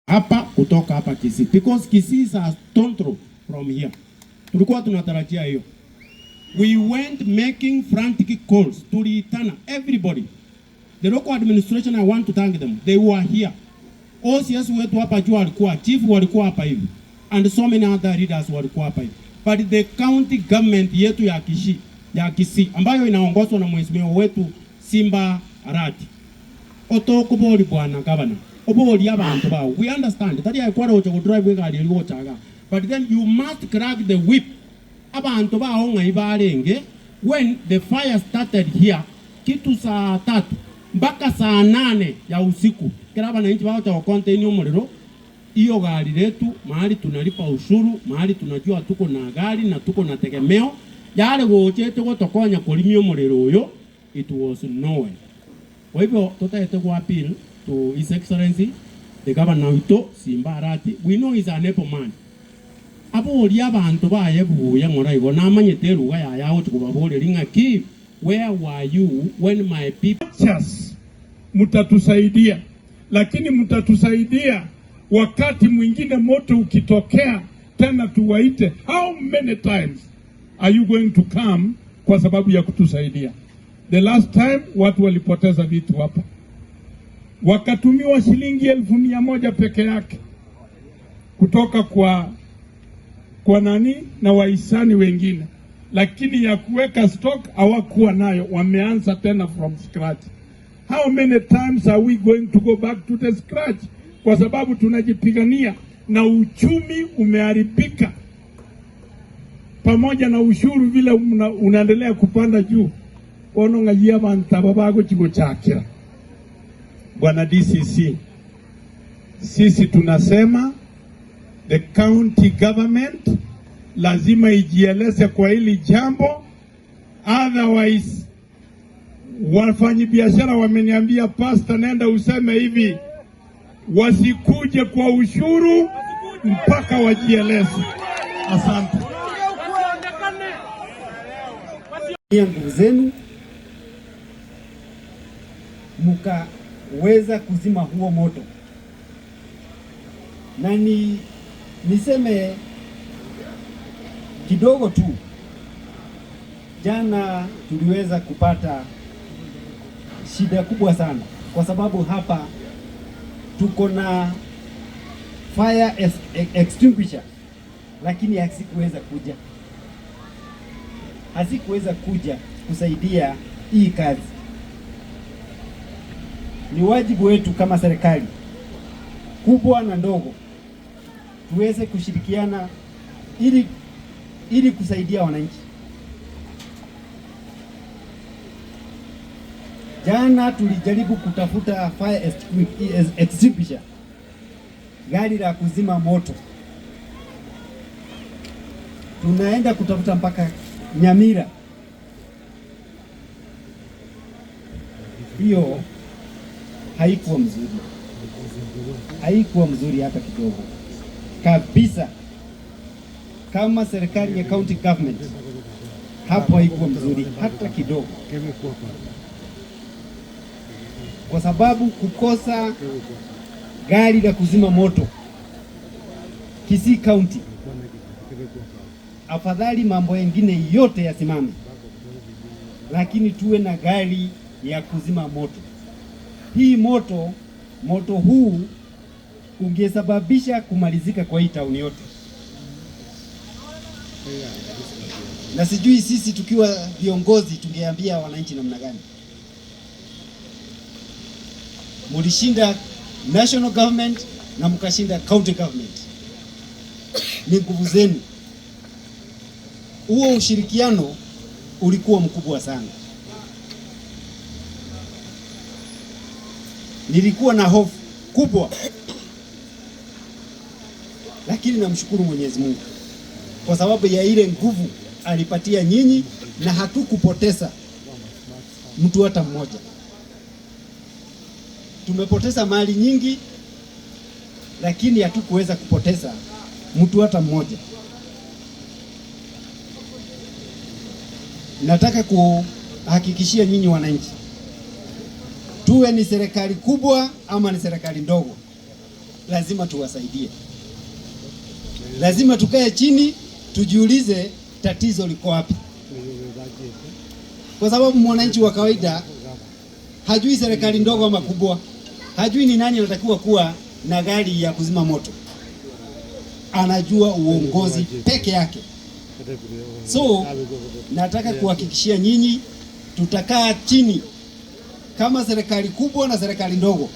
Hapa kutoka hapa Kisii, because Kisii is a stone throw from here. Tulikuwa tunatarajia hiyo. We went making frantic calls. Tuliitana everybody. The local administration, I want to thank them. They were here. OCS wetu hapa juu walikuwa, chief walikuwa hapa hivi. And so many other leaders walikuwa hapa hivi. But the county government yetu ya Kisii, ya Kisii ambayo inaongozwa na mheshimiwa wetu Simba Arati. Otokobori bwana governor. Obori abantu bao. We understand. Tari akwara ocho drive gari eri gochaga. But then you must crack the whip. Abantu bao ng'ai barenge when the fire started here kitu saa 3 mpaka saa 8 ya usiku, kila wananchi bao cha contain omuliro. Hiyo gari letu mahali tunalipa ushuru, mahali tunajua tuko na gari na tuko na tegemeo yale gochete gotokonya kulimia omuliro uyo, it was nowhere. Kwa hivyo tutaete ku appeal to His Excellency the Governor wito Simba Arati. We know he's an able man. Abori abantu baye buya ng'ora igo namanyete ruga ya yao tukubabore ring'aki. Where were you when my people Chas, mtatusaidia, lakini mtatusaidia wakati mwingine moto ukitokea tena tuwaite. How many times are you going to come kwa sababu ya kutusaidia? The last time watu walipoteza vitu hapa, wakatumiwa shilingi 100,000 peke yake kutoka kwa nani na wahisani wengine, lakini ya kuweka stock hawakuwa nayo. Wameanza tena from scratch. How many times are we going to go back to the scratch? Kwa sababu tunajipigania na uchumi umeharibika, pamoja na ushuru vile unaendelea kupanda juu. Ono ng'ayia bantu aba bagochigochakira. Bwana DCC, sisi tunasema the county government lazima ijieleze kwa hili jambo, otherwise wafanyibiashara wameniambia, pastor, nenda useme hivi, wasikuje kwa ushuru mpaka wajieleze. Asante. Nguvu zenu mkaweza kuzima huo moto. Na niseme kidogo tu, jana tuliweza kupata shida kubwa sana, kwa sababu hapa tuko na fire extinguisher, lakini hazikuweza kuja. Hazikuweza kuja kusaidia hii kazi. Ni wajibu wetu kama serikali kubwa na ndogo tuweze kushirikiana ili kusaidia wananchi. Jana tulijaribu kutafuta fire extinguisher, gari la kuzima moto. Tunaenda kutafuta mpaka Nyamira. Hiyo haikuwa mzuri. Haikuwa mzuri hata kidogo. Kabisa. Kama serikali ya county government, hapo haikuwa mzuri hata kidogo. Kwa sababu kukosa gari la kuzima moto Kisii County, afadhali mambo mengine yote yasimame, lakini tuwe na gari ya kuzima moto. Hii moto huu ungesababisha kumalizika kwa hii town yote. Na sijui sisi tukiwa viongozi tungeambia wananchi namna gani. Mulishinda national government na mkashinda county government. Ni nguvu zenu. Huo ushirikiano ulikuwa mkubwa sana. Nilikuwa na hofu kubwa, lakini namshukuru Mwenyezi Mungu kwa sababu ya ile nguvu alipatia nyinyi, na hatukupoteza mtu hata mmoja. Tumepoteza mali nyingi, lakini hatukuweza kupoteza mtu hata mmoja. Nataka kuhakikishia nyinyi wananchi, tuwe ni serikali kubwa ama ni serikali ndogo, Lazima tuwasaidie, lazima tukae chini tujiulize tatizo liko wapi, kwa sababu mwananchi wa kawaida hajui serikali ndogo ama kubwa, hajui ni nani anatakiwa kuwa na gari ya kuzima moto, anajua uongozi peke yake. So nataka kuhakikishia nyinyi, tutakaa chini kama serikali kubwa na serikali ndogo.